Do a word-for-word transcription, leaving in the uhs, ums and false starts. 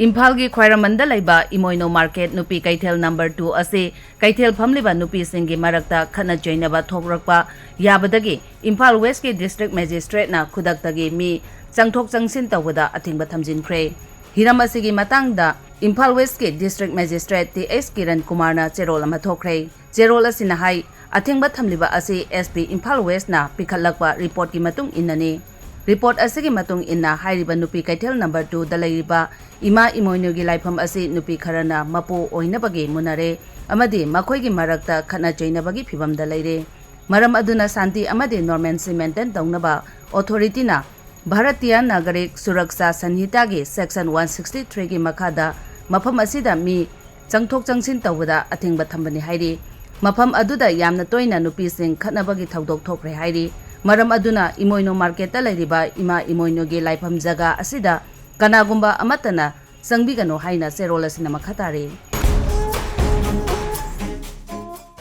ꯏꯝꯐꯥꯜꯒꯤ ꯈ꯭ꯋꯥꯏꯔꯝꯕꯟꯗ ꯂꯩꯕ ꯏꯃꯣꯏꯅꯨ ꯃꯥꯔꯀꯦꯠ ꯅꯨꯄꯤ ꯀꯩꯊꯦꯜ ꯅꯝꯕꯔ ꯇꯨ ꯑꯁꯤ ꯀꯩꯊꯦꯜ ꯐꯝꯂꯤꯕ ꯅꯨꯄꯤꯁꯤꯡꯒꯤ ꯃꯔꯛꯇ ꯈꯠꯅ ꯆꯩꯅꯕ ꯊꯣꯛꯂꯛꯄ ꯌꯥꯕꯗꯒꯤ ꯏꯝꯐꯥꯜ ꯋꯦꯁꯀꯤ ꯗꯤꯁꯇ꯭ꯔꯤꯛ ꯃꯦꯖꯤꯁꯇ꯭ꯔꯦꯠꯅ ꯈꯨꯗꯛꯇꯒꯤ ꯃꯤ ꯆꯪꯊꯣꯛ ꯆꯪꯁꯤꯟ ꯇꯧꯕꯗ ꯑꯊꯤꯡꯕ ꯊꯝꯖꯤꯟꯈ꯭ꯔꯦ꯫ ꯍꯤꯔꯝ ꯑꯁꯤꯒꯤ ꯃꯇꯥꯡꯗ ꯏꯝꯐꯥꯜ ꯋꯦꯁꯀꯤ district magistrate T H Kiran ꯀꯨꯃꯥꯔꯅ ꯆꯦꯔꯣꯜ ꯑꯃ ꯊꯣꯛꯈ꯭ꯔꯦ꯫ ꯆꯦꯔꯣꯜ ꯑꯁꯤꯅ ꯍꯥꯏ, ꯑꯊꯤꯡꯕ ꯊꯝꯂꯤꯕ ꯑꯁꯤ ꯑꯦꯁ ꯄꯤ ꯏꯝꯐꯥꯜ ꯋꯦꯁꯅ ꯄꯤꯈꯠꯂꯛꯄ ꯔꯤꯄꯣꯔꯠꯀꯤ ꯃꯇꯨꯡ ꯏꯟꯅꯅꯤ꯫ ꯔꯤꯄꯣꯔꯠ ꯑꯁꯤꯒꯤ ꯃꯇꯨꯡ ꯏꯟꯅ ꯍꯥꯏꯔꯤꯕ ꯅꯨꯄꯤ ꯀꯩꯊꯦꯜ ꯅꯝꯕꯔ ꯇꯨꯗ ꯂꯩꯔꯤꯕ ꯏꯃꯥ ꯏꯃꯣꯏꯅꯨꯒꯤ ꯂꯥꯏꯐꯝ ꯑꯁꯤ ꯅꯨꯄꯤ ꯈꯔꯅ ꯃꯄꯨ ꯑꯣꯏꯅꯕꯒꯤ ꯃꯨꯟꯅꯔꯦ ꯑꯃꯗꯤ ꯃꯈꯣꯏꯒꯤ ꯃꯔꯛꯇ ꯈꯠꯅ ꯆꯩꯅꯕꯒꯤ ꯐꯤꯚꯝꯗ ꯂꯩꯔꯦ꯫ ꯃꯔꯝ ꯑꯗꯨꯅ ꯁꯥꯟꯇꯤ ꯑꯃꯗꯤ normalcy maintain ꯇꯧꯅꯕ ꯑꯣꯊꯣꯔꯤꯇꯤꯅ Bharatiya ꯅꯥꯒꯔꯤꯛ Suraksha ꯁꯟꯍꯤꯇꯥꯒꯤ section one sixty three ꯒꯤ ꯃꯈꯥꯗ ꯃꯐꯝ ꯑꯁꯤꯗ ꯃꯤ ꯆꯪꯊꯣꯛ ꯆꯪꯁꯤꯟ ꯇꯧꯕꯗ ꯑꯊꯤꯡꯕ ꯊꯝꯕꯅꯤ ꯍꯥꯏꯔꯤ꯫ ꯃꯐꯝ ꯑꯗꯨꯗ ꯌꯥꯝꯅ ꯇꯣꯏꯅ ꯅꯨꯄꯤꯁꯤꯡ ꯈꯠꯅꯕꯒꯤ ꯊꯧꯗꯣꯛ ꯊꯣꯛꯈ꯭ꯔꯦ ꯍꯥꯏꯔꯤ꯫ ꯃꯔꯝ ꯑꯗꯨꯅ ꯏꯃꯣꯏꯅꯨ ꯃꯥꯔꯀꯦꯠꯇ ꯂꯩꯔꯤꯕ ꯏꯃꯥ ꯏꯃꯣꯏꯅꯨꯒꯤ ꯂꯥꯏꯐꯝ ꯖꯒꯥ ꯑꯁꯤꯗ ꯀꯅꯥꯒꯨꯝꯕ ꯑꯃꯠꯇꯅ ꯆꯪꯕꯤꯒꯅꯨ ꯍꯥꯏꯅ ꯆꯦꯔꯣꯜ ꯑꯁꯤꯅ ꯃꯈꯥ ꯇꯥꯔꯤ꯫